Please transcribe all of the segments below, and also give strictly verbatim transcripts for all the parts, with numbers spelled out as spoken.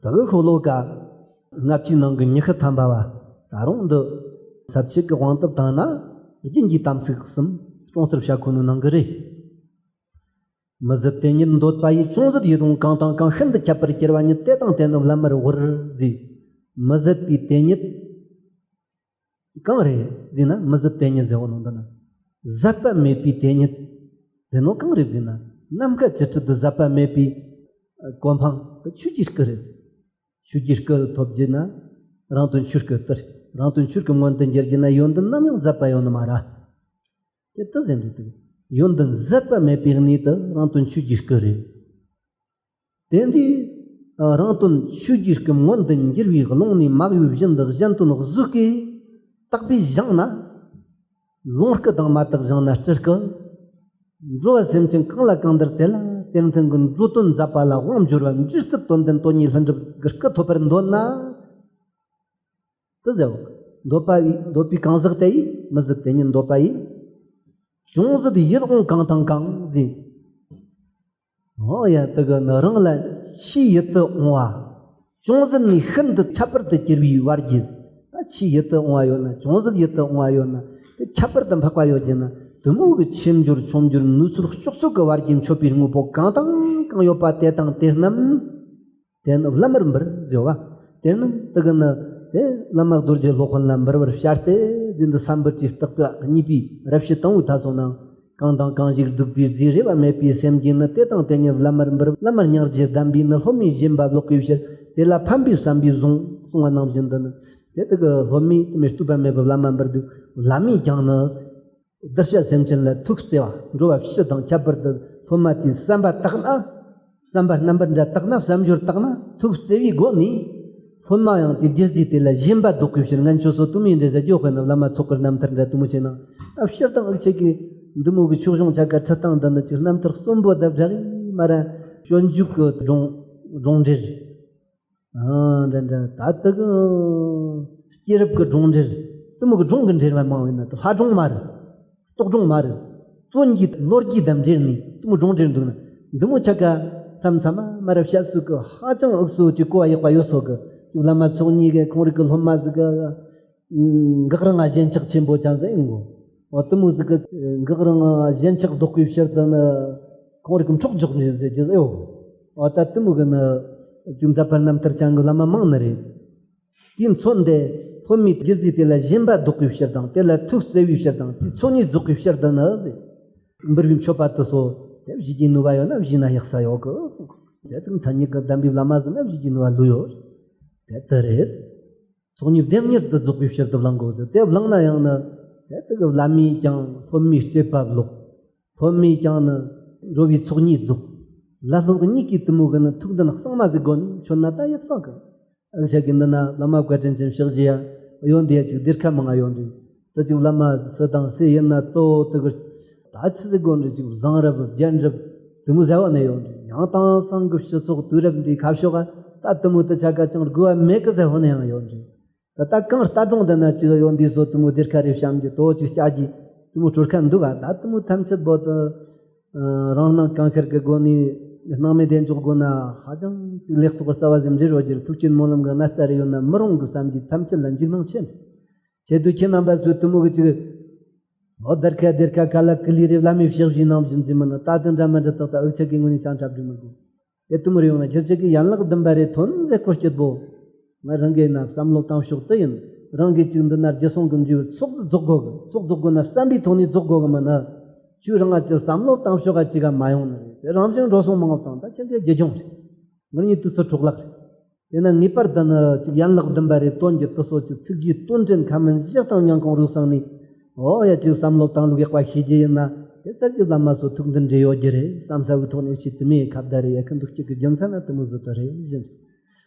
ད་གི་ཤོ་ལོ་ཀ་ལྔ་བཅུའི་ནང་གི་ཉི་ཤུ་ཐམ་པ་བ། ད་རུང་འདི་ས་བཅད་ཀྱི་དབང་དུ་བཏང་ན། རྒྱུན་གྱི་དམ་ཚིག་གསུམ་སྲུང་ཟེར་བྱ་ཁོ་ནི་ནང་གི་རེད། མི་ཟད་དེ་ཉིད་འདོད་པ་ཡིས། ཅུང་ཟད་ཡིད་འོང་གང་དང་གང་། ཤིན་ཏུ་ཁྱད་པར་གྱུར་པ་ཉིད། དེ་དང་དེ་ནི་བླ་མར་བོར་ཟེར། མི་ཟད་པའི་དེ་ཉིད་གང་རེད་ཟེར་ན། མི་ཟད་དེ་ཉིད་ཟེར་བ་ནང་དུ་ན། ཟད་པ་མེད་པའི་དེ་ཉིད་ཟེར་ནོ་གང་རེད་ཟེར་ན། ནམ་མཁའ་ཇི་སྲིད་དུ་ཟད་པ་མེད་པའི་གོ་འཕང་དེ་ཆོས་ཀྱི་སྐུ་རེད། ཆོས་ཀྱི་སྐུ་ཐོབ་རྒྱུ་ན། རང་དོན་ཆོས་སྐུ་དེ་རེད། རང་དོན་ཆོས་སྐུ་མངོན་དུ་འགྱུར་རྒྱུ་ན། ཡོན་ཏན་ནམ་ཡང་ཟད་པ་ཡོད་ནི་མ་རེད། དེ་ལྟ་ཟེར་འདུག་སྟེ། ཡོན་ཏན་ཟད་པ་མེད་པའི་གནས་དེ་རང་དོན་ཆོས་ཀྱི་སྐུ་རེད། དེ་འདི་རང་དོན་ཆོས་ཀྱི་སྐུ་མངོན་དུ་འགྱུར་བའི་ཀློང་ནས་མ་གཡོས་བཞིན་དུ་གཞན་དོན་གཟུགས་སྐུས་དག་པས་བཞེངས་ན། ལོངས་སྐུ་དང་མ་དག་བཞེངས་ན་སྤྲུལ་སྐུ། འགྲོ་བ་སེམས་ཅན་གང་ལ་གང་འདུལ་དེ་ལ་དེར་མཐུན་གྱི་འགྲོ་དོན་མཛད་པ་ལ་དབང་འབྱོར་བ་འབྲས་སྤྱོད་དོན་ལྡན་དོན་གཉིས་ལྷུན་གྲུབ་ཀྱི་སྐུ་ཐོབ་པར་འདོད་ན། དེ་ཟེར་བ། འདོད་པ་ཡིས། འདོད་པའི་གང་ཟག་དེ་ཡིས། མི་ཟད་དེ་ཉིད་འདོད་པ་ཡིས། ཅུང་ཟད་ཡིད་འོང་གང་དང་གང་ཟེར། འོ་ཡ། དེ་གི་ནི་རང་ལ་ཆེས་ཡིད་དུ་འོང་བ། ཅུང་ཟད་ནས་ཤིན་ཏུ་ཁྱད་པར་དུ་གྱུར་པའི་བར་གྱི། ད་ཆེས་ཡིད་དུ་འོང་བ་ཡོད་ན། ཅུང་ཟད་ཡིད་དུ་འོང་བ་ཡོད་ན། དེ་ཁྱད་པར་དུ་འཕགས་པ་ཡོད་ཀྱི་ན། དེ་མོ་གི་ཆེ་འབྱོར་ཆུང་འབྱོར་ནུས་ཚོད་སྤྱོད་ཚུལ་གྱི་བར་གྱི་མཆོད་པའི་དངོས་པོ་གང་དང་གང་ཡོད་པ་དེ་དང་དེ་རྣམས། དེ་ནི་བླ་མར་འབུལ་ཟེར་བ། དེ་ནི་དེ་གི་ནི་དེ་བླ་མ་རྡོ་རྗེ་སློབ་དཔོན་ལ་འབུལ་བར་བྱ་སྟེ། དེ་འདི་ས་འབུལ་གྱི་རྟགས་ཀྱི་གཉིས་པའི་རབ་བྱེད་དང་པོའི་མཐའ་སོགས་ན། གང་དང་གང་ཞིག་འདུག་པའི་རྫས་རེ་བ་མེད་པའི་སེམས་ཀྱིས་ནི། དེ་དང་དེ་ཉིད་བླ་མར་འབུལ། བླ་མར་སྙིང་རྗེ་ལྡན་པས་ནི། སློབ་མའི་སྦྱིན་པ་ལོག་གི་ཕྱིར། དེ་ལ་ཕན་པའི་བསམ་པས་བཟུང་། གསུངས་པ་ནང་བཞིན་དུ་ནི། དེ་དེ་གི་སློབ་མས་དེ་མོ་བསྟོད་པ་མེད་པར་བླ་མ་འབུལ་དུས། བླ་མས་ཀྱང་ནི། གདུལ་བྱ་སེམས་ཅན་ལ་ཐུགས་བརྩེ་བ། འགྲོ་བ་སྤྱི་དང་ཁྱད་པར་དུ་སློབ་མ་དེའི་བསམ་པ་དག་ན། བསམ་པ་རྣམ་པར་འདྲ་དག་ན། བསམ་སྦྱོར་དག་ན། ཐུགས་བརྩེ་བའི་སྒོ་ནས། སློབ་མ་ཡང་དེ་རྒྱུ་རྫས་དེ་ལ་སྦྱིན་པ་ལྡོག་པའི་ཕྱིར། ང་ཁྱོད་ཚོ་དེ་མོ་འདྲ་ཟེར་རྒྱུ་དཔེར་ན་བླ་མ་ཚོགས་ཀྱི་རྣམ་ཐར་འདྲ་དེ་མོ་བྱས་ན། ཨ། སྤྱིར་བཏང་འུ་ཆོ་གི་འདི་མོ་གི་ཆོས་གཞུང་ཆ་ག་ཁྲིད་སྟངས་འདི་ནི་ཅིག་རྣམ་ཐར་གསོན་པོ་དང་འདྲ་གི་མ་རེད། སྤྱོད་འཇུག་གི་སྒྲུང་སྒྲུང་འགྲེལ། ཨ། འདྲ་འདྲ། ད་དེ་གི་སྐྱེས་རབས་ཀྱི་སྒྲུང་འགྲེལ། དེ་མོ་གི་སྒྲུང་གི་འགྲེལ་བ་མང་བས་ན། དེ་ལྷ་སྒྲུང་མ་རེད། རྟོག་སྒྲུང་མ་རེད། བཙོན་གྱི་ལོ་རྒྱུས་དང་འབྲེལ་ནས་དེ་མོ་སྒྲུང་འགྲེལ་འདུག་ན། འདི་མོ་ཆ་ག་མཚམས་མཚམས་མ་རབས་བཤད་སྲོལ་གི་ཧ་ཅང་འུ་ཚོ་ཅིག་གོ་བ་ཡག་པ་ཡོད་སོ་གི། ཅིག་བླ་མ་ཚོགས་གཉིས་གི་ཁོང་རིགས་ཀྱི་སློབ་མ་ཟིག་གི། འགག་རང་ང་ཞེན་ཆགས་ཆེན་པོ་ཅང་ཟིག་ཡིན་གོ། འོ་དེ་མོ་ཟིག་གི། འགག་རང་ང་ཞེན་ཆགས་ལྡོག་པའི་ཕྱིར་དུ་ནི་ཁོང་རིགས་ཀྱི་འཕྲོག་འཇོག་མི་ཟེར་རྒྱུ་ཡོད། འོ་ད་དེ་མོ་གི་ནི་ཅིག་མཛད་པ་རྣམ་ཐར་ཅན་གི་བླ་མ་མང་ནི་རེད། དེའི་མཚོན་ཏེ་སློབ་མའི་རྒྱུ་རྫས་དེ་ལ་སྦྱིན་པ་ལྡོག་པའི་ཕྱིར་དང་། དེ་ལ་ཐུགས་བརྩེ་བའི་ཕྱིར་དང་། དེའི་ཚོགས་གཉིས་རྫོགས་པའི་ཕྱིར་དུ་ནི་ཟེར། འབུལ་བའི་མཆོད་པ་དེ་ཚོ་དེ་བཞེས་རྒྱུའི་ནུས་པ་ཡོད་ན་བཞེས་ན་ཡག་ས་ཡོད་གི་གསུངས། དེ་དེ་མཚན་ཉིད་ཀྱི་ལྡན་པའི་བླ་མ་ཟིག་ན་བཞེས་རྒྱུའི་ནུས་པ་ལོས་ཡོད། དེ་ལྟར་རེད། ཚོགས་གཉིས་ལྡེམ་གཉིས་དུ་རྫོགས་པའི་ཕྱིར་དུ་བླང་དགོས་ཟེར། དེ་བླངས་ན་ཡང་ནི། དེ་དེ་གི་བླ་མས་ཀྱང་སློབ་མའི་སྤྱོད་པ་ལོག། སློབ་མས་ཀྱང་ནི་འགྲོ་བའི་ཚོགས་གཉིས་རྫོགས། ལ་སློབ་གཉིས་ཀྱིས་དེ་མོ་གི་ནི་ཐུགས་འདུན་གཙང་མ་ཟིག་སྒོ་ནས་མཆོད་ན་ད་ཡག་ས་གི། ཨ་ཞག་གི་འདི་ན་བླ་མ་བཀའ་དྲིན་ཅན་ཕྱག་བཞེས་ཡ་ཡོད་འདི་ཡ་ཅིག་སྡེར་ཁ་མང་ང་ཡོད་འདི། དེ་ཅིག་བླ་མ་སུ་དང་སུ་ཡིན་ན་ལྟོ་དེ་གི། ད་ཆི་ཟིག་དགོས་འདྲ་ཅིག་བཟང་རབས་རྒྱལ་རབས་དེ་མོ་ཟེར་བ་ནས་ཡོང་དུས། ཡང་དེང་སང་གི་སྤྱི་ཚོགས་དུས་རབས་འདིའི་ཁ་ཕྱོགས་ད་དེ་མོ་དེ་ཆ་ག་ཅང་དགོས་པ་མེད་གི་ཟེར་བ་ནས་ཡང་ཡོང་དུས། ད་ལྟ་གང་ལྟ་གྲོང་འདི་ན་ཅིག་ཡོང་དུས་སོ་དེ་མོ་སྡེར་ཁ་རེ་བཤམས་ཀྱི་དོ་ཅིག་བཅའ་གྱི་དེ་མོ་སྤྲོད་ཁ་འདུག་ག། ད་དེ་མོ་ཐམས་ཅད་བོ་དེ་རང་སྣང་གང་ཤར་གི་སྒོ་ནས་སྣང་མེད་བདེ་འཇོག་དགོས་ན་ཧ་ཅང་ཅིག་ལེགས་ཚོགས་རྩ་བ་ཟིན་འབྲི་རོ་རྒྱུར། ཐུགས་ཆེན་སྨོན་ལམ་གི་གནད་རྩ་རེ་ཡོད་ན་མི་རུང་གི་བསམ་གྱི་ཐམས་ཅད་ལ་འཇིགས་སྣང་ཆེ། ཆེད་དུ་ཁྱེད་རྣམ་པ་ཚོས་དེ་མོ་གི་ཅིག་ལོ་སྡེར་ཁ་སྡེར་ཁ་ཁ་ལ་ཀི་ལི་རེ་བླ་མའི་ཕྱག་བཞེས་གནང་བཞིན་ཟིན་མིན་ད་དུང་འདྲ་མི་འདྲ་ཏག་ཏག་འུ་ཆ་གི་ངོས་ནས་ཅང་འཁྲབ་སྒྲིག་མི་དགོས། དེ་དེ་མོ་རེ་ཡོང་ན་ཁྱེད་ཅག་གི་ཡན་ལག་བདུན་པ་རེ་ཐོན་ཟེར་སྐོར་སྐྱོད་པོ། ང་རང་གི་ན་བསམ་བློ་བཏང་ཕྱོགས་དེ་ཡིན། རང་གི་ཅིག་འདི་ན་རྒྱུ་སོང་གི་འཇུས་ཚོགས་རྫོགས་དགོས་གི། ཚོགས་རྫོགས་དགོས་ན་བསམ་པའི་ཐོག་ནས་རྫོགས་དགོས་གི་མིན་ན། ཁྱོད་རང་ང་ཅིག་བསམ་བློ་བཏང་ཕྱོགས་ག་ཅིག་ག་མ་ཡོང་ནི་རེད། དེ་རང་བཞིན་འགྲོ་སོང་མང་བ་བཏང་ད་ཁྱེད་ཀྱི་རྒྱུ་སྦྱོང་རེད། ངེད་གཉིས་དུས་ཚོད་འཕྲོ་བརླག་རེད། དེས་ན་ངེས་པར་དུ་ནི་ཅིག་ཡན་ལག་བདུན་པ་རེ་དོན་གྱི་དུ་སོ་ཅིག་ཚིག་རྗེས་དོན་དྲན་ཁ་མིན་བཞག་དང་ཉང་གང་རུ་སང་ནས། འོ་ཡ་ཅིག་བསམ་བློ་བཏང་ལུགས་ཡག་པ་ཤེས་རྒྱུ་ཡིན་ན་དེ་ཙར་གྱི་བླ་མ་སོ་ཐུགས་འདུན་འདྲེ་ཡོད་རྒྱུ་རེད་བསམ་ས་བུ་ཐོག་ནས་ཤེས་དུ་མེད་ཁ་བརྡ་རེ་ཡ་ཁི་འདུག་གཅིག་གི་རྒྱུ་མཚན་ན་དུ་མོ་བཟོ་དུ་རེད་བཞིན།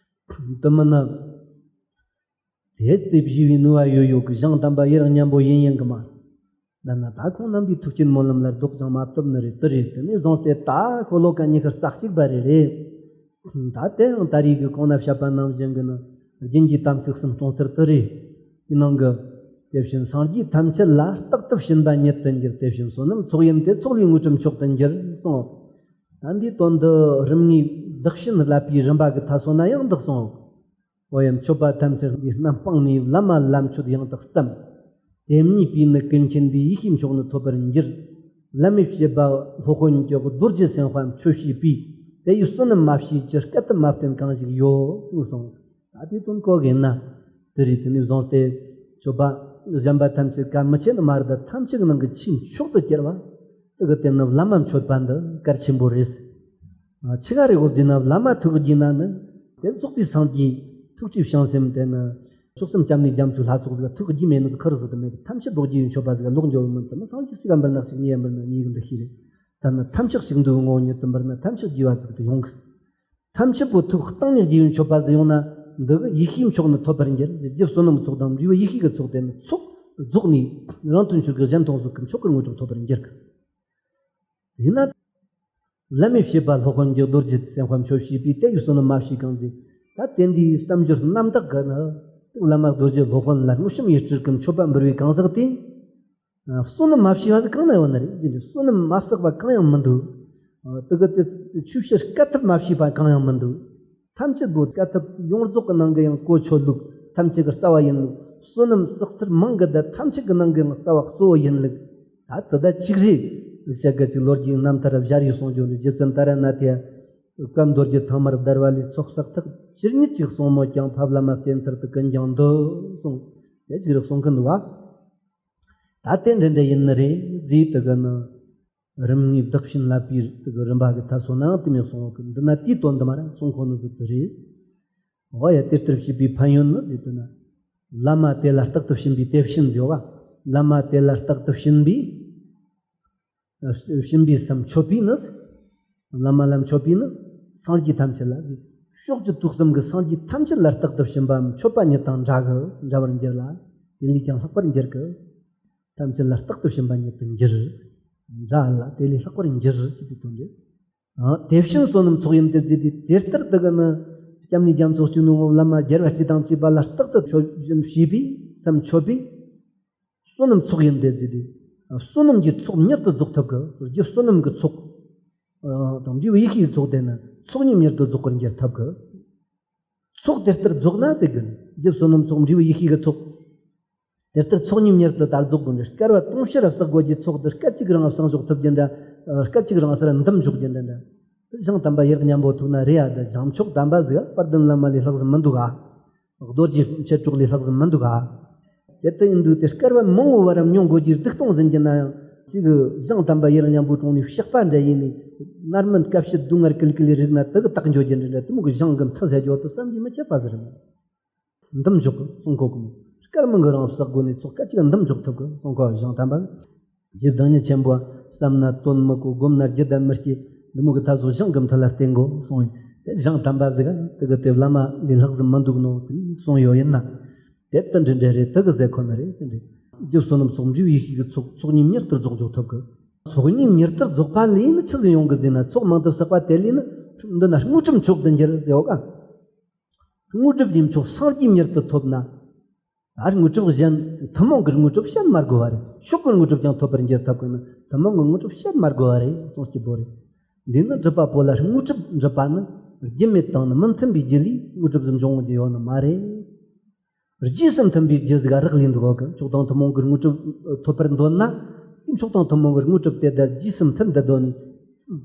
དུ་མི་ན། དེ་ལྟས་བཞི་བའི་ནུས་པ་ཡོད་ཡོད་གི་ཞང་དམ་པ་ཡི་རང་མཉམ་པོ་ཡིན་ཡིན་གི་མ། ལ་ན་ད་ཁོང་རྣམ་པའི་ཐུགས་ཆེན་སྨོན་ལམ་ལ་ལྡོག་ཀྱང་མ་བཏུབ་ནི་རེད་དུ་རེད། དེ་ནས་བཟུང་སྟེ་ད་ཤོ་ལོ་ཀ་ཉི་ཤུ་རྩ་གཅིག་པ་རེ་རེད། ད་དེ་ཡང་ད་རེས་ཀྱི་གོང་ན་བཤད་པ་ནང་བཞིན་གྱི་ནི་རྒྱུན་གྱི་དམ་ཚིག་གསུམ་སྲུང་ཚུལ་དུ་རེད། དེ་ནང་གི་དེ་བཞིན་སངས་རྒྱས་ཐམས་ཅད་ལ་རྟག་ཏུ་བྱིན་པ་ཉིད་དུ་འགྱུར། དེ་བཞིན་བསོད་ནམས་ཚོགས་ཡིན་ཏེ་ཚོགས་ལས་དངོས་གྲུབ་མཆོག་ཏུ་འགྱུར་གསུངས། ད་འདིའི་དོན་དུ་རིམ་གཉིས་ བདག་བྱིན་བརླབ་པའི་རིམ་པ་གི་མཐའ་སོ་ན་ཡང་འདི་གསུངས། འོ་ཡང་མཆོད་པ་ཐམས་ཅད་འདི་རྣམ་སྤངས་ནས། བླ་མ་ལ་མཆོད་ཡང་དག་བརྩམ། དེ་ཉིད་པས་ནི་ཀུན་མཁྱེན་པའི། ཡེ་ཤེས་མཆོག་ནི་ཐོབ་པར་འགྱུར། བླ་མའི་བྱེད་པ་སློབ་དཔོན་གྱི། རྡོ་རྗེ་སེམས་དཔའ་མཆོད་བྱས་པས། དེ་ཡི་བསོད་ནམས་མ་བྱས་ཀྱི། སྐད་དུ་མ་བསྟན་གང་ཞིག་ཡོད་གསུངས། ད་དེ་དོན་གོ་གི་ན། དེ་རེད། དེ་ནས་བཟུང་སྟེ་མཆོད་པ་གཞན་པ་ཐམས་ཅད་གལ་མི་ཆེ་ནི་མ་རེད། ད་ཐམས་ཅད་ཀྱི་ནང་གི་ཆེས་མཆོག་ཏུ་གྱུར་པ་དེ་གི་དེ་ནི་བླ་མ་མཆོད་པ་འདི་གལ་ཆེན་པོ་རེད། ཆི་ག་རེད་གོ་རྒྱུ་ན། བླ་མ་ཐུགས་རྒྱུ་ན་ནི་དེ་རྫོགས་པའི་སངས་རྒྱས་ཐུགས་ཀྱི་བྱང་སེམས་དེ་ནི། མཆོག་གསུམ་སྐྱབས་གནས་རྒྱ་མཚོའི་ལྷ་ཚོགས་ཟིག་ཐུགས་རྒྱུ་མེད་ནི་ཁུར་ཟིག་ཏུ་མེད། ཐམས་ཅད་རྡོ་རྗེ་ཡི་མཆོད་པ་ཟིག་ལོག་འགྱོ་མིན་དུ་མི། སངས་རྒྱས་གཅིག་གམ་པར་ན་གཅིག་ཉིད་ཡིན་པར་ན་གཉིས་ཀྱི་འདུ་ཤེས་རེད། ད་ནི་ཐམས་ཅད་གཅིག་འདུའི་ངོ་བོ་ཉིད་དུ་འབར་ན། ཐམས་ཅད་རྒྱས་པ་ཟིག་ཏུ་ཡོང་གི། ཐམས་ཅད་པོ་ཐུགས་གཏིང་ནས་རྒྱས་པའི་མཆོད་པ་ཟིག་ཡོང་ན། འདི་གི་ཡེ་ཤེས་མཆོག་ནི་ཐོབ་པར་འགྱུར། རྒྱུ་བསོད་ནམས་ཚོགས་དང་འབྲས་བུ་ཡེ་ཤེས་ཀྱི་ཚོགས་དེ་ནི་ཚོགས་རྫོགས་ནས། རང་དོན་ཆོས་སྐུ་གཞན་མཐོང་གཟུགས་ཀྱི་མཆོག་གི་དངོས་གྲུབ་ཐོབ་པར་འགྱུར་གི། ཡིན་ན། བླ་མའི་བྱེད་པ་སློབ་དཔོན་གྱི། རྡོ་རྗེ་སེམས་དཔའ་མཆོད་བྱས་པས། དེ་ཡི་བསོད་ནམས་མ་བྱས་གང་ཟིག། ད་དེ་འདྲའི་བསམ་སྦྱོར་རྣམ་དག་གི་ནི། བླ་མ་རྡོ་རྗེ་སློབ་དཔོན་ལ་བསྔོ་བཤམས་ཡིད་སྤྲུལ་གྱི་མཆོད་པ་འབུལ་བའི་གང་ཟག་དེ། བསོད་ནམས་མ་བྱས་པ་ཟིག་གང་ན་ཡོད་ནི་རེད། འདི་འདྲའི་བསོད་ནམས་མ་བསགས་པ་གང་ཡང་མི་འདུག། དེ་གི་དེ་ཆོས་ཕྱིར་བཀལ་ཐབས་མ་བྱས་པ་གང་ཡང་མི་འདུག། ཐམས་ཅད་པོ་བཀལ་ཐབས་ཡོངས་རྫོགས་ཀྱི་ནང་གི་ཡང་གོ་ཆོད་ལུགས་ཐམས་ཅད་ཀྱི་རྩ་བ་ཡིན་ལུགས། བསོད་ནམས་བསགས་ཚུལ་མང་གི་འདི་ཐམས་ཅད་ཀྱི་ནང་གི་ཡང་རྩ་བ་གཙོ་བོ་ཡིན་ལུགས། ད་དེ་ད་གཅིག་རེད། ལུགས་བཤད་གི་ཅིག་ལོ་རྒྱུས་རྣམ་ཐར་བཞག་ཡོད་གསུང་རྒྱུ་ནི། རྗེ་བཙུན་ཏཱ་ར་ནཱ་ཐའི་བཀའ་མདོ་རྒྱུད་ཐང་མར་བརྡལ་བ་ལས། ཚོགས་བསགས་ཐག་ཇི་སྙེད་ཅིག་གསུངས་མོད་ཀྱང་། ཕ་བླ་མ་བསྟེན་ཚུལ་དུ་ཀུན་ཀྱང་འདུད་གསུངས། དེ་ཅིག་རེ་གསུང་གི་འདུག་བ། ད་དེ་འདྲ་འདྲ་ཡིན་ནི་རེད། རྫས་དེ་གི་ནི། རིམ་ལྔའི་བདག་བྱིན་བརླབ་པའི་དེ་གི་རིམ་པ་གི་མཐའ་སོ་ནའང་དེ་མོ་གསུང་གི་འདུག་ན། དེའི་དོན་དུ་མ་ར་གསུང་གོ་ནི་ཟིག་དེ་རེད། འོ་ཡ། དེ་ལྟར་བྱས་པའི་ཕན་ཡོན་ནི་ཟེར་དུས་ན། བླ་མ་དེ་ལ་རྟག་ཏུ་བྱིན་པའི་དེ་བྱིན་ཟེར་བ། བླ་མ་དེ་ལ་རྟག་ཏུ་བྱིན་པའི། བྱིན་པའི་སམ་མཆོད་པའི་ནི། བླ་མ་ལ་མཆོད་པའི་ནི། སངས་རྒྱས་ཐམས་ཅད་ལ། ཕྱོགས་བཅུ་དུས་གསུམ་གྱི་སངས་རྒྱས་ཐམས་ཅད་ལ་རྟག་ཏུ་བྱིན་པའམ་མཆོད་པ་ཉིད་དང་འདྲ་གི། འདྲ་བར་འགྱུར་ལ། དེ་ལས་ཀྱང་ལྷག་པར་འགྱུར་གི། ཐམས་ཅད་ལ་རྟག་ཏུ་བྱིན་པ་ཉིད་དུ་འགྱུར། འདྲ་ལ་དེ་ལས་ལྷག་པར་འགྱུར་ཞེས་པའི་དོན་རེད། ཨ། དེ་བཞིན་བསོད་ནམས་ཚོགས་ཡིན་ཏེ་བརྗོད་དེ། དེ་ལྟར་དེ་གི་ནི། སྐྱབས་གནས་རྒྱ་མཚོ་སྤྱི་ནོ་བོ་བླ་མ་རྒྱལ་བ་སྤྱི་དང་བཅས་པ་ལ་རྟག་ཏུ་མཆོད་བྱིན་བྱས་པས་སམ་མཆོད་པས། བསོད་ནམས་ཚོགས་ཡིན་ཏེ་བརྗོད་དེ། བསོད་ནམས་ཀྱི་ཚོགས་མྱུར་དུ་རྫོགས་ཐུབ་གི། རྒྱུ་བསོད་ནམས་ཀྱི་ཚོགས། ཨ། དང་འབྲས་བུ་ཡེ་ཤེས་ཀྱི་ཚོགས་དེ་ནི་ཚོགས་གཉིས་མྱུར་དུ་རྫོགས་པར་འགྱུར་ཐུབ་གི། ཚོགས་དེ་ལྟར་རྫོགས་ན་ཟེར་གི། རྒྱུ་བསོད་ནམས་ཚོགས་འབྲས་བུ་ཡེ་ཤེས་ཀྱི་ཚོགས། དེ་ལྟར་ཚོགས་གཉིས་མྱུར་དུ་ད་རྫོགས་དགོས་ནས། བསྐལ་པ་དུང་ཕྱུར་རབ་བསགས་དགོས་ཀྱི་ཚོགས་འདི་སྐད་ཅིག་རང་བསང་འཇོག་ཐུབ་རྒྱུ་འདྲ། སྐད་ཅིག་རང་སར་འདུམ་འཇོག་རྒྱུ་འདྲ་འདྲ། ཞིང་དམ་པ་ཡིད་མཉམ་པོ་ཐུག་ན་རེད་ཡ། ད་བྱང་ཕྱོགས་དམ་པ་ཟིག་དཔལ་ལྡན་བླ་མ་ལས་ལྷག་ཟིན་མི་འདུག་ག། རྡོ་རྗེ་མཆེད་གྲོགས་ལས་ལྷག་ཟིན་མི་འདུག་ག། དེ་ལྟ་ཡིན་དུས་དེ་བསྐལ་པ་མང་བོ་བར་མྱོང་དགོས་ཀྱི་སྡིག་ལྟུང་ཟིན་གྱི་ན་ཡང་། ཅིག་ཞིང་དམ་པ་ཡིད་མཉམ་པོ་དྲུང་ནས་བཤགས་པ་འདྲ་ཡིན་ནས། མནར་མེད་དཀའ་སྤྱད་སྡུག་བསྔལ་ཀུན་ཀུན་ལས་རིག་ན། དེ་གི་དག་འཇོག་རྒྱུ་འདྲ་འདྲ། དེ་མོ་གི་ཞིང་གི་མཐུ་ཟད་རྒྱུ་དེ་བསམ་གྱིས་མི་ཁྱབ་པ་ཟིག་རེད། འདུམ་འཇོག་གི་གསུང་གོ་གི་མོ། སྐར་མང་གི་རང་བསགས་སྒོ་ནས་ཚོགས་སྐད་ཅིག་འདུམ་འཇོག་ཐུབ་གི་གསུང་གོ། ཞིང་དམ་པ་རྗེ་བདག་ཉིད་ཆེན་པོ་བསམ་ན་དོན་མི་གོ། བསྒོམ་ན་རྒྱུད་ལྡན་མི་སྐྱེ། འདི་མོ་གི་ཐབས་སུ་ཞིང་གི་མཐུ་ལ་བརྟེན་དགོ་གསུང་ཡིན། དེ་ཞིང་དམ་པ་ཟིག་ག་དེ་གི་དེ་བླ་མ་ལས་ལྷག་ཟིན་མི་འདུག་ནོ་དེ་གསུང་ཡོད་ཡིན་ན། དེ་ལྟ་འདྲི་འདྲ་རེད། དེ་གི་ཟེར་ཁོ་ན་རེད་དེ་འདྲ། རྒྱུ་བསོད་ནམས་ཚོགས་འབྲས་བུ་ཡེ་ཤེས་ཀྱི་ཚོགས་ཚོགས་གཉིས་མྱུར་དུ་རྫོགས་འཇོག་ཐུབ་གི། ཚོགས་གཉིས་མྱུར་དུ་རྫོགས་པ་ལས་ནི་ཆི་ཟིག་ཡོང་གི་ཟེར་ན། ཚོགས་མང་དུ་བསགས་པ་དེ་ལས་ནི་འདི་ན་དངོས་གྲུབ་མཆོག་ཏུ་འགྱུར་ཟེར་བ་ག། དངོས་གྲུབ་ཀྱི་མཆོག་སངས་རྒྱས་མྱུར་དུ་ཐོབ་ན། ད་དངོས་གྲུབ་གཞན་ཐུན་མོང་གི་དངོས་གྲུབ་བཤད་མ་དགོས་པ་རེད། མཆོག་གི་དངོས་གྲུབ་ཀྱང་ཐོབ་པར་འགྱུར་ཐུབ་ཀྱི་ནི། ཐུན་མོང་གི་དངོས་གྲུབ་བཤད་མ་དགོས་པ་རེད་གསུང་སྐྱིད་པོ་རེད། འདི་ནི་སྒྲུབ་པ་པོ་ལ་དངོས་གྲུབ་འགྲུབ་པ་ནི་རྒྱུ་མེད་དང་ནི་མི་མཐུན་པའི་རྒྱུ་ལས་དངོས་གྲུབ་ཟིག་འབྱུང་རྒྱུ་ཡོད་ནི་མ་རེད། རྗེས་སུ་མཐུན་པའི་རྒྱུ་ཟིག་རག་ལས་འདུག་གི། མཆོག་དང་ཐུན་མོང་གི་དངོས་གྲུབ་ཐོབ་པར་འདོད་ན། མཆོག་དང་ཐུན་མོང་གི་དངོས་གྲུབ་དེ་དག་རྗེས་སུ་མཐུན་དུ་འདོད་ནས།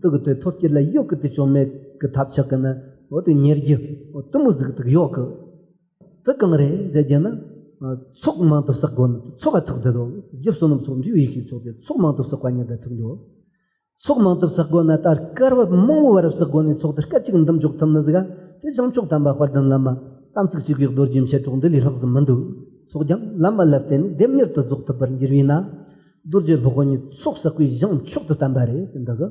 དེ་གི་དེ་ཐོབ་རྒྱུ་ལ་ཡོད་གི་དེ་བཅོམ་མེད་གི་ཐབས་ཆག་གི་ན། འོ་དེ་ཉེར་རྒྱུ་འོ་དེ་མོ་ཟིག་དེ་ཡོད་གི། དེ་གང་རེད་ཟེར་རྒྱུ་ན། ཚོགས་མང་དུ་བསགས་དགོས་ནི་ཚོགས་ལ་ཐུག་བསྡད་དོ། རྒྱུ་བསོད་ནམས་ཚོགས་འབྲས་བུ་ཡེ་ཤེས་ཚོགས་དེ་ཚོགས་མང་དུ་བསགས་པ་ཉིད་དུ་ཐུག་འདུག། ཚོགས་མང་དུ་བསགས་དགོས་ན་ད་སྐར་བ་མང་བོ་བར་བསགས་དགོས་ནས། ཚོགས་དེ་སྐད་ཅིག་འདུམ་འཇོག་ཐུབ་ནི་ཟིག་ག་དེ་བྱང་ཕྱོགས་དམ་པ་དཔལ་ལྡན་བླ་མ་དམ་ཚིག་གཅིག་པའི་རྡོ་རྗེ་མཆེད་གྲོགས་འདི་ལས་ལྷག་ཟིན་མི་འདུག། ཚོགས་ཀྱང་བླ་མ་ལ་བརྟེན་ནས་དེ་མྱུར་དུ་རྫོགས་ཐུབ་པར་འགྱུར་བས་ན། རྡོ་རྗེ་སློབ་དཔོན་ཉིད་ཚོགས་བསགས་པའི་ཞིང་མཆོག་ཏུ་བསྟན་པ་རེད་ཟེར་འདུག་གི།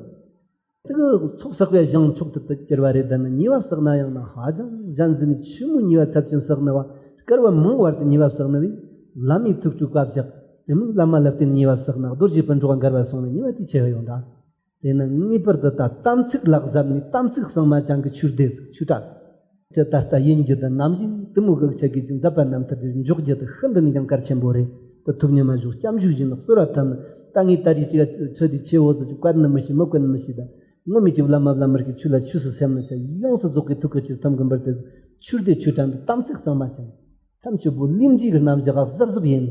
དེ་གི་ཚོགས་བསགས་པའི་ཞིང་མཆོག་ཏུ་གྱུར་པ་རེད། ད་ནི་ཉེས་པ་བསགས་ན་ཡང་ན་ཧ་ཅང་གཞན་ཟིན་ནས་ཆི་མོ་ཉེས་པ་ཚབས་ཆེན་བསགས་ནི་བ། སྐར་བ་མང་བར་དུ་ཉེས་པ་བསགས་ནི་བས། བླ་མའི་ཐུགས་སྤྲོ་བཀའ་བཞག། དེ་མིན་བླ་མ་ལ་བརྟེན་ཉེས་པ་བསགས་ན། རྡོ་རྗེ་སྤུན་གྲོགས་འགལ་བ་སོང་ནས་ཉེས་པ་དེ་ཆེ་བ་ཡོང་ད། དེ་ནི་ངེས་པར་དུ་ད་དམ་ཚིག་ལ་གཟབ་ནས། དམ་ཚིག་གཙང་མ་ཅན་གྱི་ཆོས་སྡེ་ཆོས་གྲྭ་ཅི་ད་ལྟ་ཡིན་རྒྱུ་དང་ནམ་ཡིན་དེ་མོ་གི་ཆ་གི་ཅིག་མཛད་པ་རྣམ་ཐར་དེ་འཇོག་རྒྱུ་དེ་ཤིན་ཏུ་ནས་ཀྱང་གལ་ཆེན་པོ་རེད། དེ་ཐུབ་ཉི་མ་བཞུགས་སྐྱབས་འཇུག་བཞིན་གསོལ་བ་བཏབ་ནས། ད་ངས་ད་རེས་ཅིག་ཚོད་དེ་ཆེ་བོ་ཟིག་ཅིག་བཀལ་ནི་མི་ཤེས། མི་བཀལ་ནི་མི་ཤེས། ད་ ངོ་མི་གཅིག་བླ་མ་བླ་མར་གྱི་ཆོས་ལ་ཆོས་སུ་སེམས་ནི་ཆ་ཡོངས་སུ་རྫོགས་ཀྱི་ཐུགས་ཀྱི་ཆུ་ཐམ་གྱི་འབུར་དེ་ཆུར་དེ་ཆུ་དྲན་དུ་དམ་ཚིག་གཙང་མ་ཅན། ཐམས་ཅད་པོ་ལིང་རྗེ་གི་རྣམ་གཞག་གཟབ་གཟབ་ཡིན།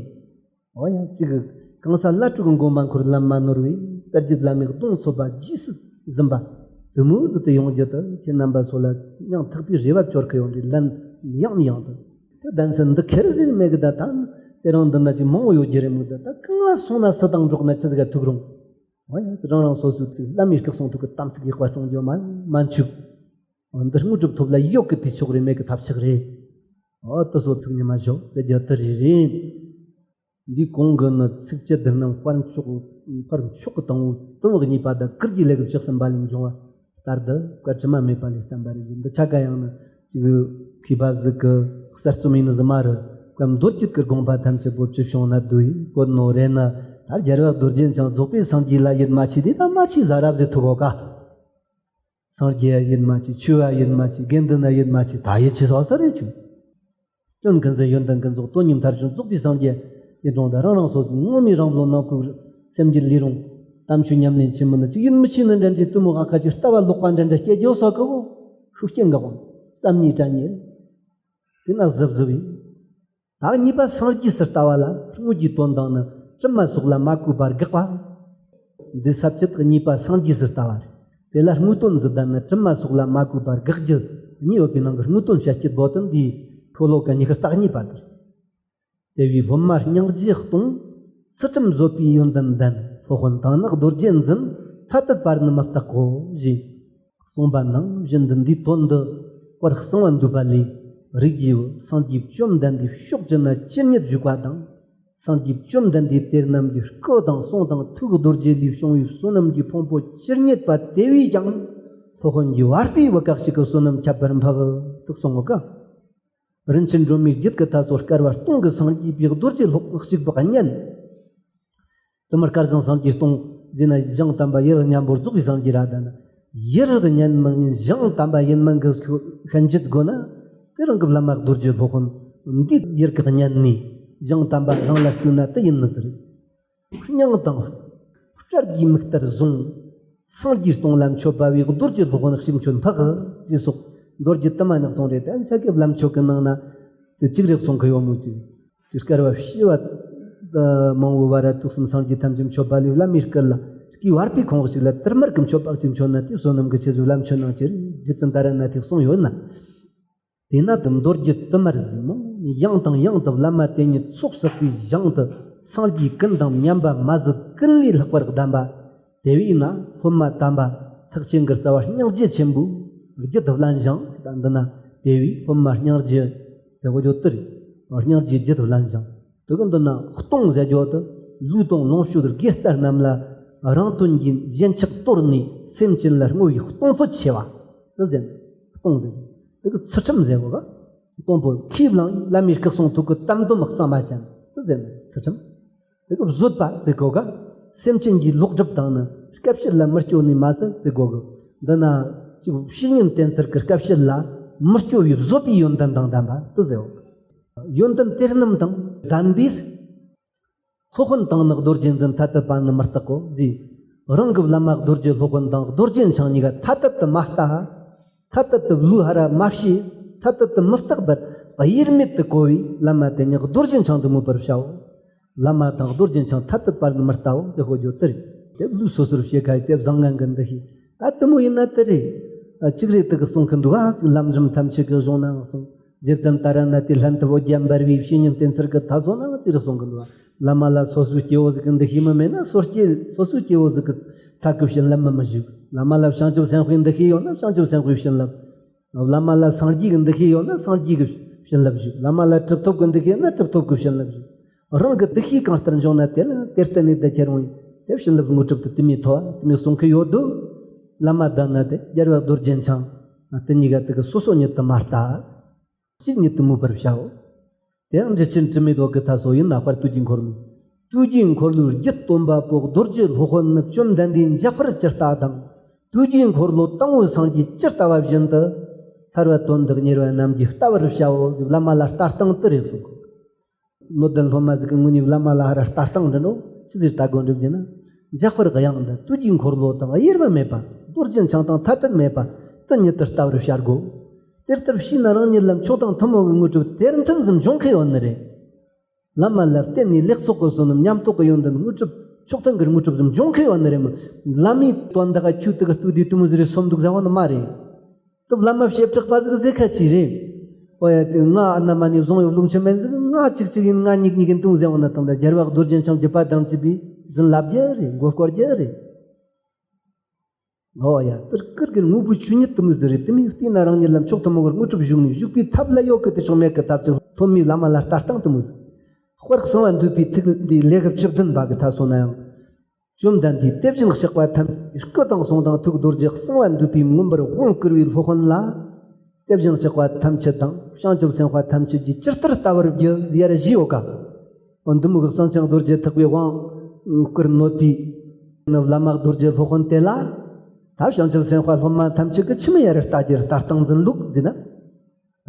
འོ་ཡ་གཅིག་གི་གང་ས་བླ་སྤྲུལ་གྱི་མགོན་མ་འཁོར་ལམ་མ་ནོར་བའི་གསར་བརྗེ་བླ་མའི་གདུང་འཚོབ་པ་རྗེས་སུ་འཛིན་པ་དུ་མོ་ཟིག་ཏུ་ཡོང་རྒྱུ་དུ་ཁྱེད་རྣམ་པ་ཚོ་ལ་ཡང་ཐག་པའི་རེ་བ་བཅོལ་གི་ཡོང་དུས་ལན་ཡང་ཡང་དུ་ད་གདན་སར་འདི་ཁེར་ཟིག་མེད་གི་ད་ད་དེ་རིང་འདི་ན་ཅིག་མང་བོ་ཡོད་རྒྱུ་རེད་མོད་ད་ད་གང་ལ་སོང་ན་སུ་དང་འགྲོགས་ན་ཆི་ཟིག་ག་ཐུག་རུང་། འོ་ཡ་རང་རང་སོ་སོའི་ཚིག་བླ་མའི་སྐུ་གསུང་ཐུགས་ཀྱི་དམ་ཚིག་གི་དཔར་སྐྱོང་རྒྱུ་མ་མ་འཆུག་འདི་དངོས་གྲུབ་ཐོབ་ལ་ཡོད་ཀི་དེ་ཆོག་རེད་མེད་ཀི་ཐབས་ཆག་རེད། འོ་དེ་སོ་ཐུགས་ཉི་མ་ཞོག་དེ་རྒྱ་དེ་རེད་རེད། འདི་གོང་གི་ནི་ཚིགས་བཅད་འདི་རྣམས་དཔལ་མཆོག་དཔལ་མཆོག་གི་དང་པོ་དང་པོ་གཉིས་པ་དང་ཀིར་གྱི་ལས་ཀྱི་བཅུ་གསུམ་པ་ལས་འབྱུང་བ་ལྟར་དུ་བཀའ་དྲི་མ་མེད་པ་ལས་བསྟན་པ་རེད། འདི་ཆ་ག་ཡང་ནི་ཅིག་མཁས་པ་ཟིག་གི་གསར་རྩོམ་ཡིན་ནི་ཟི་མ་རེད། སྐབས་མདོ་རྒྱུད་ཀྱི་དགོངས་པ་ཐམས་ཅད་པོ་ཅི་བྱུང་ན་བསྡུས་ཡིན་བཀོད་ནོ་རེད་ན་ད་རྒྱལ་བ་རྡོ་རྗེ་འཆང་རྫོགས་པའི་སངས་རྒྱས་ལ་ཡིད་མ་ཆེས་དེ་ད་མ་ཆེས་ཟ་རབ་ཟེར་ཐུབ་གོ་ཀ་སངས་རྒྱས་ཡིན་མ་ཆེས་ཆོས་བ་ཡིན་མ་ཆེས་དགེ་འདུན་ན་ཡིན་མ་ཆེས་ད་ཡིད་ཆེས་སོགས་ས་རེད་ཆུ། སྐྱོན་ཀུན་ཟད་ཡོན་ཏན་ཀུན་རྫོགས་དོན་གཉིས་མཐར་ཕྱིན་རྫོགས་པའི་སངས་རྒྱས་ཡིན་རུང་ད་རང་རང་སོ་སོའི་ངོ་མའི་རང་བློ་ནང་ཁུག་སེམས་ཀྱི་ལུས་རུང་དམ་ཆོས་ཉམས་ལེན་ཆེན་མོ་ནི་ཅིག་ཡིན་མི་ཤེས་ནི་འདྲ་འདྲའི་གཏི་མུག་ཨ་ཁ་ཅིག་ལྟ་བ་ལོག་པ་འདྲ་འདྲ་སྐྱེ་རྒྱུ་སོགས་ཀི་བོ་ཤུགས་རྐྱེན་འགག་གམ་བསམ་ཉིད་དྲན་ཉེར། དེ་ན་གཟབ་གཟབ་ཡིན། ད་གཉིས་པ་སངས་རྒྱས་སུ་ལྟ་བ་ལ་དངོས་ཀྱི་དོན་དང་ནི་གྲིབ་མ་སོགས་ལ་མ་གོས་པར་དགག་པ། འདི་ས་བཅད་གཉིས་པ་སངས་རྒྱས་སུ་ལྟ་བ་རེད། དེ་ལ་དངོས་དོན་ཟིག་དང་ནི་གྲིབ་མ་སོགས་ལ་མ་གོས་པར་དགག་རྒྱུ་གཉིས་ཡོད་པའི་ནང་གི་དངོས་དོན་བཤད་རྒྱུ་བོ་དང་འདིའི་མཐོ་ལོ་ཀ་ཉི་ཤུ་རྩ་གཉིས་པ་དེ་རེད། དེ་བས་སློབ་མ་སྙིང་རྗེ་གཏོང་། ཚུལ་ཁྲིམས་བཟོད་པའི་ཡོན་ཏན་ལྡན། སློབ་དཔོན་དང་ནི་རྡོ་རྗེ་འཛིན། ཐ་དད་པར་ནི་མི་རྟག་གོ་ཞེས་གསུངས་པ་ནང་བཞིན་དུ་འདིའི་དོན་འདི་པར་གསང་བ་འདུས་པ་ལས་རིགས་ཀྱི་བུ་སངས་རྒྱས་བཅོམ་ལྡན་འདས་ཕྱོགས་བཅུ་ན་ཇི་སྙེད་བཞུགས་པ་དང་། སངས་རྒྱས་བཅོམ་ལྡན་འདས་དེ་རྣམས་ཀྱི་སྐུ་དང་གསུང་དང་ཐུགས་རྡོ་རྗེ་ལས་བྱུང་བའི་བསོད་ནམས་ཀྱི་ཕུང་པོ་ཇི་སྙེད་པ་དེ་བས་ཀྱང་སློབ་དཔོན་གྱི་བ་སྤུའི་བུ་ག་ཞིག་གི་བསོད་ནམས་ཁྱད་པར་འཕགས་དུ་གསུང་ངོ་ཀ་རིན་ཆེན་སྒྲོན་མེའི་རྒྱུད་ཀྱི་མཐའ་སོགས་བསྐལ་པ་སྟོང་གི་སངས་རྒྱས་པའི་རྡོ་རྗེ་སློབ་དཔོན་གཅིག་པུ་གཉན། དེ་མུར་སྐལ་བཟང་སངས་རྒྱས་སྟོང་ཟེར་ན་ཞིང་དམ་པ་ཡུལ་མཉམ་པོར་རྫོགས་པའི་སངས་རྒྱས་ར་ད་ན། ཡུལ་གཉན་མི་གཉན་ཞིང་དམ་པ་ཡིན་མིན་གྱི་ཤན་འབྱེད་དགོས་ན། དེ་རང་གི་བླ་མ་རྡོ་རྗེ་སློབ་དཔོན་འདི་ཡུལ་གཉན་ནས་ཞིང་དམ་པ་རང་ལ་བལྟས་ན་དེ་ཡིན་ནི་ཟེར། སྙིང་དང་། སྐྲ་རྒྱའི་མིག་ལྟར་བཟུང་། སངས་རྒྱས་སྟོང་ལ་མཆོད་པ་བའི་རྡོ་རྗེ་སློབ་དཔོན་གཤིན་མཆོད་འཕགས། ཞེས་སོགས་མདོ་རྒྱུད་དུ་མ་ནས་གསུངས་རེད་དེ་ཤཱཀྱ་བླ་མཆོད་ཀྱི་ནང་ན། དེ་གཅིག་རེ་གསུང་གི་ཡོད་མོད་ཀྱི། ཅིག་བསྐལ་པ་བྱེ་བ་མང་བོའི་བར་ཐུགས་གསུམ་སངས་རྒྱས་ཐམས་ཅད་མཆོད་པ་ལས་བླ་མའི་སྐུ་ལ་སྐུའི་བ་སྤུའི་ཁོང་ཞིག་ལ་དེ་མུར་གྱི་མཆོད་པ་གཅིག་མཆོད་ན་དེ་བསོད་ནམས་ཀྱི་ཆེ་ཆུང་བླ་མཆོད་ནང་ཅིག་རྗེ་བཙུན་ཏཱ་ར་ནཱ་ཐས་གསུངས་ཡོད་ན། དེས་ན་དེ་མདོ་རྒྱུད་དུ་མར་གཟིགས་མོ། ཡང་དང་ཡང་དུ་བླ་མ་དེ་ཉིད་ཚོགས་བསགས་པའི་ཞིང་དུ་སངས་རྒྱས་ཀུན་དང་མཉམ་པ་མ་ཟད་ཀུན་ལས་ལྷག་པར་གདམས་པ། དེ་བས་ན་སློབ་མ་དམ་པ་ཐེག་ཆེན་གྱི་རྩ་བ་སྙིང་རྗེ་ཆེན་པོའི་རྒྱུད་བླན་ཞིང་ད་འདི་ན་དེ་བས་སློབ་མ་སྙིང་རྗེ་དེ་གོ་རྒྱུ་དེ་རེད། སྙིང་རྗེའི་རྒྱུད་བླན་ཞིང་དེ་གི་འདི་ན་གཏོང་ཟེར་རྒྱུ་དེ་ལུས་དང་ལོངས་སྤྱོད་དགེ་རྩ་རྣམས་ལ་རང་དོན་གྱི་ཞེན་ཆགས་དོར་ནས་སེམས་ཅན་ལ་བསྔོ་བའི་གཏོང་ཕོད་ཆེ་བ་དེ་ཟེར་ན་གཏོང་ཟེར་དེ་གི་ཚུལ་ཁྲིམས་ཟེར་གོ་ག་གཏོང་ཕོད་ཁས་བླངས་བླ་མའི་སྐུ་གསུང་ཐུགས་ཀྱི་དམ་དོན་གཙང་མ་ཅན་དེ་ཟེར་ན་ཚུལ་ཁྲིམས། དེ་གི་བཟོད་པ་དེ་གོ་ག་སེམས་ཅན་གྱི་ལོག་སྒྲུབ་དང་ནི་སྐབས་ཕྱིར་ལ་མི་སྐྱོ་ནས་མ་ཟད་དེ་གོ་གི་འདི་ན་ཅིག་བཤེས་གཉེན་བསྟེན་ཚུལ་གྱི་སྐབས་ཕྱིར་ལ་མི་སྐྱོ་བའི་བཟོད་པའི་ཡོན་ཏན་དང་ལྡན་པ་དེ་ཟེར་བ། ཡོན་ཏན་དེ་རྣམས་དང་ལྡན་པས། སློབ་དཔོན་དང་ནི་རྡོ་རྗེ་འཛིན་ཐ་དད་པ་ནི་མི་རྟག་གོ་ཟེར། རང་གི་བླ་མ་རྡོ་རྗེ་སློབ་དཔོན་དང་རྡོ་རྗེ་འཆང་གཉིས་ཀ་ཐ་དད་དུ་མ་ལྟ། ཐ་དད་དུ་བློས་ཧ་ར་མ་བྱས། ཐ་དད་དུ་མི་རྟག་པར་དབྱེར་མེད་དུ་གོ་བས་བླ་མ་དེ་ཉིད་རྡོ་རྗེ་འཆང་དུ་མོས་པར་བྱའོ། བླ་མ་དང་རྡོ་རྗེ་འཆང་ཐ་དད་པར་ནི་མི་ལྟའོ་དེ་ཧོ་ཇོ་དེ་རེད། དེ་བློས་སོ་སོར་བྱེད་ཁ་ཡི་དེ་བཟང་ངན་གྱི་འདུ་ཤེས་ད་དེ་མོ་ཡིན་ན་དེ་རེད། ཨ་གཅིག་རེད་དེ་གི་གསུང་གི་འདུག་ཨ་གཅིག་ལམ་རིམ་ཐམས་ཅད་ཀྱི་གཞུང་ན་གསུང་། རྗེ་བཙུན་ཏཱ་ར་ནཱ་ཐའི་ལྷན་ཐབས་འོ་བརྒྱ་འབར་བའི་བཤེས་གཉེན་བསྟེན་ཚུལ་གྱི་ཐ་སོ་ན་ཅི་རེ་གསུང་གི་འདུག་བླ་མ་ལ་སོ་སོའི་སྐྱེ་བོ་ཟིག་གི་འདུ་ཤེས་མི་མེད་ན་སོ་སྐྱེ་སོ་སོའི་སྐྱེ་བོ་ཟིག་གི་ཚ་གི་བྱིན་རླབས་མི་མི་བཞུགས། བླ་མ་ལ་བྱང་ཆུབ་སེམས་དཔའི་འདུ་ཤེས་ཡོད་ན་བྱང་ཆུབ་སེམས་དཔའི་བྱིན་རླབས། བླ་མ་ལ་སངས་རྒྱས་ཀྱི་འདུ་ཤེས་ཡོད་ན་སངས་རྒྱས་ཀྱི་བྱིན་རླབས་བཞུགས། བླ་མ་ལ་གྲུབ་ཐོབ་ཀྱི་འདུ་ཤེས་ཡོད་ན་གྲུབ་ཐོབ་ཀྱི་བྱིན་རླབས་བཞུགས། རང་གི་འདུ་ཤེས་གང་ལྟར་འབྱུང་ན་དེ་ལ་དེ་ལྟར་ནི་བདེ་ཁྱེར་འོང་ཡིན། དེ་བྱིན་རླབས་དངོས་གྲུབ་ཏུ་དེ་མོས་ཐོབ་པ་དེ་མོས་གསུང་གི་ཡོད་དོ། བླ་མ་དང་ན་དེ་རྒྱལ་བ་རྡོ་རྗེ་འཆང་དེ་གཉིས་ཀ་དེ་གི་སོ་སོ་ཉིད་དུ་མ་ལྟ། གཅིག་ཉིད་དུ་མོས་པར་བྱའོ། དེའང་འགྲེལ་ཆེན་དྲི་མེད་འོད་ཀྱི་མཐའ་སོགས་ཡིན་ན་དཔལ་དུས་ཀྱི་འཁོར་ལོ། དུས་ཀྱི་འཁོར་ལོའི་རྒྱུད་སྟོན་པ་པོ་རྡོ་རྗེ་སློབ་དཔོན་ནི་བཅོམ་ལྡན་འདས་འཇམ་དཔལ་ཇི་ལྟ་དང་། དུས་ཀྱི་འཁོར་ལོ་དང་པོའི་སངས་རྒྱས་ཇི་ལྟ་བ་བཞིན་དུ། ཐར་པ་དོན་དུ་གཉེར་བ་རྣམས་ཀྱིས་བལྟ་བར་བྱའོ། བླ་མ་ལ་ལྟ་སྟངས་དེ་རེད་གསུངས། སྣོད་ལྡན་སློབ་མ་ཟིག་གི་ངོས་ནས་བླ་མ་ལ་ཧ་ར་ལྟ་སྟངས་འདྲི་ནོ་ཅི་ཟིག་ལྟ་དགོས་འདྲི་ཟེར་ན། འཇམ་དཔལ་གྱི་དབྱངས་འདི་དུས་ཀྱི་འཁོར་ལོ་དང་དབྱེར་མེད་པ། རྡོ་རྗེ་འཆང་དང་ཐ་དད་མེད་པ། དེ་ཉིད་དུ་ལྟ་བར་བྱ་དགོས། དེ་ལྟར་བྱས་ན་རང་ཉིད་ལ་མཆོག་དང་ཐུན་མོང་གི་དངོས་གྲུབ་དེར་མཐུན་ཙམ་འབྱུང་མཁན་ཡོད་ནི་རེད། བླ་མ་ལ་བརྟེན་ནས་ལེགས་ཚོགས་ཀྱི་བསོད་ནམས་ཉམས་རྟོགས་ཀྱི་ཡོན་ཏན་དངོས་གྲུབ་མཆོག་ཐུན་གྱི་དངོས་གྲུབ་ཙམ་འབྱུང་མཁན་ཡོད་ནི་རེད་མོད། བླ་མའི་དོན་དག་ཁྱོད་དེ་གི་སྟོད་དེ་དུ་མོ་ཟིག་རེད་སོམ་འདུག་ཟེར་བ་ནི་མ་རེད། དུ་བླ་མ་བྱེ་བྲག་པ་ཟིག་ཟེར་ཁ་ཅིག་རེད། ཨོ་ཡ་དེ་ང་ཨ་ན་མ་ནི་བཟུང་ཡོད་ལུང་ཆེན་མེད་ཟིག་ང་གཅིག་གཅིག་ཡིན་ང་ཉིག་ཉིག་ཡིན་དུང་ཟེར་བ་ན་དང་ད་རྒྱལ་བ་རྡོ་རྗེ་འཆང་རྒྱུད་པ་དང་བཅས་པའི་རྫུན་ལབ་རྒྱུ་རེད། མགོ་སྐོར་རྒྱུ་རེད། ཨོ་ཡ། དེར་ཀིར་གི་དངོས་པོའི་ཆོས་ཉིད་དུ་མོ་ཟེར་རེད། དེ་མིན་བལྟས་ན་རང་ཉིད་ལ་མཆོག་ཐུན་མོང་གི་དངོས་གྲུབ་ཞུགས་ནས་ཞུགས་པའི་ཐབས་ལ་ཡོད་གི། དེ་ཆོག་མེད་གི་ཐབས་ཅིག་སློབ་མའི་བླ་མ་ལ་ལྟ་སྟངས་དུ་མོ་ཟེར། དཔལ་གསང་བ་འདུས་པའི་ཐུགས་འདི་ལེགས་བཅུ་བདུན་པ་གི་མཐའ་སོ་ན་ཡང་། བཅོམ་ལྡན་འདས་དེ་བཞིན་གཤེགས་པ་ཐམས་ཅད་སྐུ་དང་གསུང་དང་ཐུགས་རྡོ་རྗེ་གསང་བ་འདུས་པའི་མངོན་པར་དབང་བསྐུར་བའི་སློབ་དཔོན་ལ། དེ་བཞིན་གཤེགས་པ་ཐམས་ཅད་དང་བྱང་ཆུབ་སེམས་དཔའ་ཐམས་ཅད་ཀྱིས་ཇི་ལྟར་བལྟ་བར་བགྱི་ཡར་བཞི་ཡོད་ཀ་འདི་མོ་གི་གསང་ཆེན་རྡོ་རྗེ་ཐེག་པའི་དབང་བསྐུར་ནོད་པའི་ནི་བླ་མ་རྡོ་རྗེ་སློབ་དཔོན་དེ་ལ། ད་བྱང་ཆུབ་སེམས་དཔའ་སློབ་མ་ཐམས་ཅད་ཀྱིས་ཆི་མོ་ཡར་ལྟ་རྒྱུ་ལྟ་སྟངས་འཛིན་ལུགས་འཛིན་ན།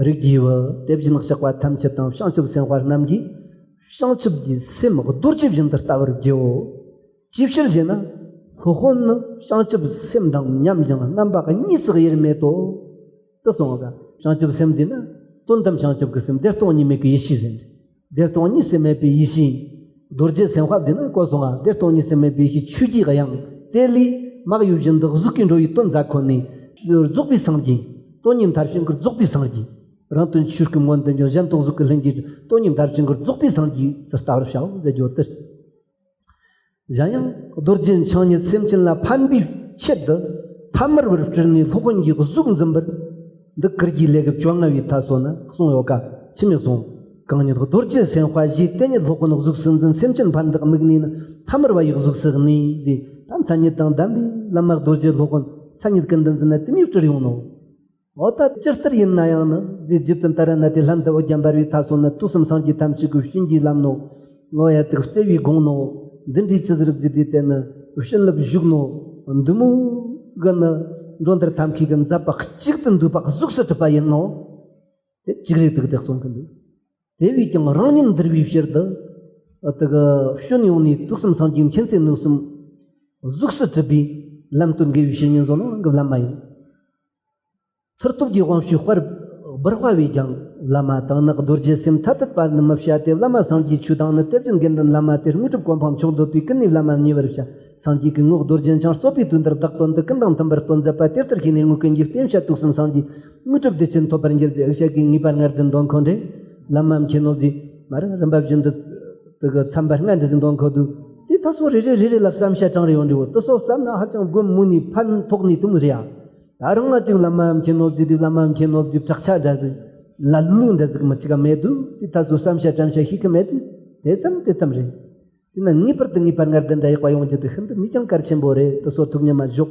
རིགས་ཀྱི་བུ། དེ་བཞིན་གཤེགས་པ་ཐམས་ཅད་དང་བྱང་ཆུབ་སེམས་དཔའ་རྣམས་ཀྱིས་བྱང་ཆུབ་ཀྱི་སེམས་རྡོ་རྗེ་བཞིན་དུ་ལྟ་བར་བགྱིའོ། ཅིའི་ཕྱིར་ཞེ་ན། སློབ་དཔོན་ནི་བྱང་ཆུབ་སེམས་དང་མཉམ་ཞིང་རྣམ་པ་གཉིས་སུ་དབྱེར་མེད་དོ། དུ་གསུངས་པ། བྱང་ཆུབ་སེམས་ཟེར་ན། དོན་དམ་བྱང་ཆུབ་ཀྱི་སེམས་བདེ་སྟོང་གཉིས་མེད་ཀྱི་ཡེ་ཤེས་ཟེར། བདེ་སྟོང་གཉིས་སུ་མེད་པའི་ཡེ་ཤེས། རྡོ་རྗེ་སེམས་དཔའ་ཟེར་ན་གོ་སོང་ང་། བདེ་སྟོང་གཉིས་སུ་མེད་པའི་ཡེ་ཤེས་ཆོས་ཀྱི་དབྱིངས་དེ་ལས་མ་གཡོས་བཞིན་དུ་གཟུགས་ཀྱི་འགྲོ་བའི་དོན་མཛད་ཁོ་ནས། རྫོགས་པའི་སངས་རྒྱས། དོན་གཉིས་མཐར་ཕྱིན་གྱི་རྫོགས་པའི་སངས་རྒྱས། རང་དོན་ཆོས་སྐུའི་མངོན་དུ་འགྱུར། གཞན་དོན་གཟུགས་ཀྱི་ལྷུན་གྱིས་གྲུབ། དོན་གཉིས་མཐར་ཕྱིན་གྱི་རྫོགས་པའི་སངས་རྒྱས་སུ་ལྟ་བར་བྱའོ་ཟེར་རྒྱུ་དེ། གཞན་ཡང་རྡོ་རྗེ་འཆང་ཉིད་སེམས་ཅན་ལ་ཕན་པའི་ཆེད་དུ་ཐ་མལ་པར་སྤྲུལ་ནས་སློབ་དཔོན་གྱི་གཟུགས་འཛིན་པར། འདི་ཀིར་གྱི་ལེའུ་བཅོ་ལྔ་པའི་མཐའ་སོ་ན་གསུངས་ཡོད་ཀ་ཆི་མོ་གསུངས། གང་ཉིད་རྡོ་རྗེ་སེམས་དཔའ་ཞེས་དེ་ཉིད་སློབ་དཔོན་གཟུགས་སུ་འཛིན། སེམས་ཅན་ཕན་བདག་དམིགས་ནས་ནི་ཐ་མལ་པ་ཡི་གཟུགས་སུ་གནས་ཏེ། ད་མཚན་ཉིད་དང་ལྡན་པའི་བླ་མ་རྡོ་རྗེ་སློབ་དཔོན་མཚན་ཉིད་ཀུན་ཏུ་འཛིན་ན་དེ་མོ་སྤྲུལ་ཡོང་ནོ། འོ་ད་ཇི་ལྟར་ཡིན་ན་ཡང་ནི་རྗེ་རྗེ་བཙུན་ཏཱ་ར་ནཱ་ཐའི་ལྷན་དུ་འོ་བརྒྱན་འབར་བའི་མཐའ་སོ་ན་དུས་གསུམ་སངས་རྒྱས་ཐམས་ཅད་ཀྱི་བྱིན་གྱིས་བརླབས་ནོ། ངོ་ཡ་དག་བརྩེ་བའི་དགོངས་ནོ། འདི་འདྲའི་ཅི་ཟེར་རྒྱུ་དེ་དེ་ནི་བྱིན་རླབས་ཞུགས་ནོ། འདི་མོ་གི་ནི་འགྲོ་འདིར་ཐབས་མཁས་ཀྱི་མཛད་པ་གཅིག་ཏུ་འདུས་པ་གཟུགས་སུ་གྲུབ་པ་ཡིན་ནོ། དེ་གཅིག་རེད་འདུག་དེ་གསུང་གི་འདུག་དེ་བས་ཀྱང་རང་ཉིད་འདུལ་བའི་ཕྱིར་དུ། དེ་གི་བྱོན་ཡོང་ནས་དུས་གསུམ་སངས་རྒྱས་མཁྱེན་བརྩེ་ནུས་གསུམ་གཟུགས་སུ་གྲུབ་པའི་ལམ་སྟོན་དགེ་བའི་བཤེས་གཉེན་བཟོ་ནོ་རང་གི་བླ་མ་ཡིན། མཐུ་སྟོབས་ཀྱི་དབང་ཕྱུག་དཔལ་འབར་བ་བས་ཀྱང་བླ་མ་དང་ནི་རྡོ་རྗེ་སེམས་ཐ་དད་པ་ནི་མི་བྱ་སྟེ། བླ་མ་སངས་རྒྱས་ཆོས་དང་ནི་དེ་བཞིན་དགེ་འདུན་བླ་མ་སྟེ། དངོས་གྲུབ་གོ་འཕང་མཆོག་འདོད་པའི་ཀུན་ནས་བླ་མ་མཉེས་པར་བྱ། སངས་རྒྱས་ཀྱི་ངོ་བོ་རྡོ་རྗེ་འཆང་རྩོད་པའི་དུས་འདིར་བདག་དོན་དུ་ཀུན་དང་མཐུན་པར་སྟོན་མཛད་པ། དེ་ལྟར་ཤེས་ནས་དངོས་ཀུན་གྱི་བསྟེན་བྱ་དུས་གསུམ་སངས་རྒྱས། དངོས་གྲུབ་བདེ་ཆེན་ཐོབ་པར་འགྱུར་ཏེ། ཨི་ཤ་གི་ངེས་པར་ངར་ལྡན་འདོན་ཁོ་འདྲེ། བླ་མ་མཁྱེན་ནོ་ཟིག་མ་རེད། རིམ་པ་བཞིན་དུ་དེ་གི་མཚམས་པ་ལྔ་འདི་ཟིག་འདོན་ཁོ་འདུག་དེ་ད་སོ་རེ་རེ་རེ་རེ་ལ་བསམ་བྱ་གྲངས་རེ་ཡོང་འདྲི་བོ། དེ་སོ་བསམ་ན་ཧ་ཅང་དགོན་མུ་ནས་ཕན་ཐོགས་ནས་དུ་མི་རེད་ཡ། ད་རང་ང་ཅིག་བླ་མ་མཁྱེན་ནོ་ཟིག་དེ་བླ་མ་མཁྱེན་ནོ་ཟིག་བྲག་ཆ་འདྲ་ཟིག་ལ་ལུ་འདྲ་ཟིག་མི་གཅིག་ག་མེད་འདུག་དེ་ད་སོ་བསམ་བྱ་དྲན་བྱ་ཤེས་གི་མེད་དུ། དེ་ཙམ་དེ་ཙམ་རེད། དེ་ན་ངེས་པར་དུ་ངེས་པར་ངར་ལྡན་འདྲ་ཡག་པ་ཡོང་རྒྱུ་དེ་ཤིན་ཏུ་ནུས་ཀྱང་གལ་ཆེན་པོ་རེད། དེ་སོ་ཐུགས་ཉམས་མ་བཞོག